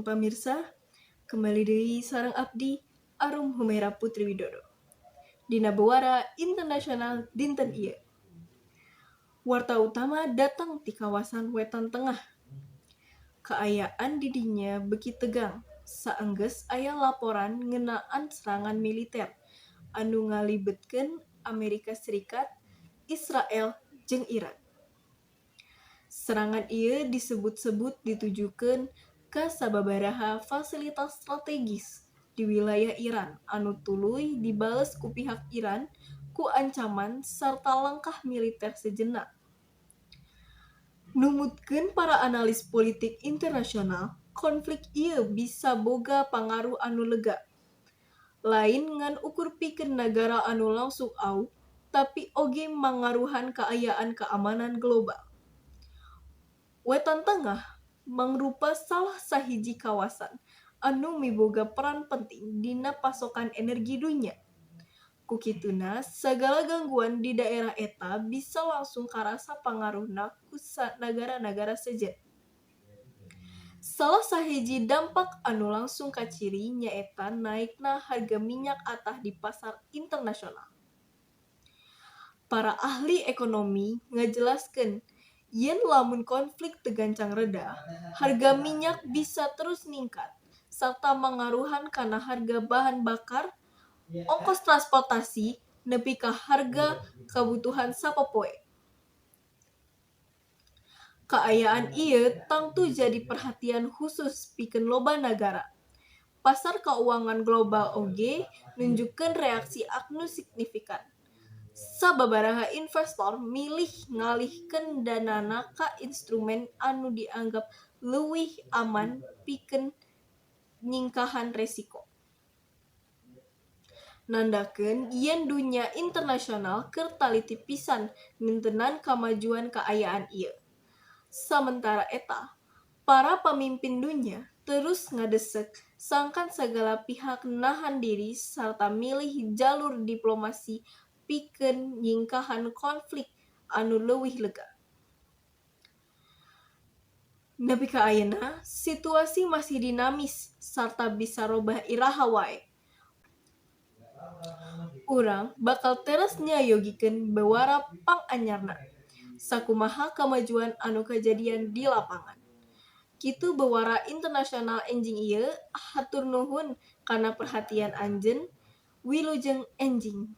Wilujeng pamirsa, kembali deui sareng abdi Arum Humaira Putri Widodo. Dina Bewara Internasional dinten ieu. Warta utama datang ti kawasan Wetan Tengah. Kaayaan di dinya beuki tegang saenggeus aya laporan ngeunaan serangan militer anu ngalibetkeun Amerika Serikat, Israel jeung Iran. Serangan ieu disebut-sebut ditujukeun ka sababaraha fasilitas strategis di wilayah Iran anu tuluy dibales ku pihak Iran ku ancaman sarta langkah militer sejenna. Numutkeun para analis politik internasional, konflik ieu bisa boga pangaruh anu lega. Lain ngan ukur pikeun nagara anu langsung aub, tapi oge mangaruhan kaayaan keamanan global. Wetan Tengah mangrupa salah sahiji kawasan anu miboga peran penting dina pasokan energi dunya. Ku kituna, sagala gangguan di daerah eta bisa langsung karasa pangaruhna ku nagara-nagara sejen. Salah sahiji dampak anu langsung kaciri nyaeta naekna harga minyak atah di pasar internasional. Para ahli ekonomi ngajelaskeun yen lamun konflik teu gancang reda, harga minyak bisa terus ningkat sarta mangaruhan kana harga bahan bakar, ongkos transportasi, nepi ka harga kabutuhan sapopoe. Kaayaan ieu tangtu jadi perhatian khusus pikeun loba nagara. Pasar kauangan global oge nunjukkeun reaksi anu signifikan. Sababaraha investor milih ngalihkeun danana ka instrumen anu dianggap leuwih aman pikeun nyingkahan resiko. Nandakeun yen dunya internasional keur taliti pisan nentenan kamajuan kaayaan ieu. Samentara eta, para pamimpin dunya terus ngadesek sangkan sagala pihak nahan diri sarta milih jalur diplomasi pikeun nyingkahan konflik anu leuwih lega. Nepi ka ayeuna, situasi masih dinamis sarta bisa robah iraha wae. Urang bakal teras nyayogikeun bewara panganyarna, sakumaha kamajuan anu kajadian di lapangan. Kitu Bewara Internasional enjing ieu, hatur nuhun kana perhatian anjeun, wilujeng enjing.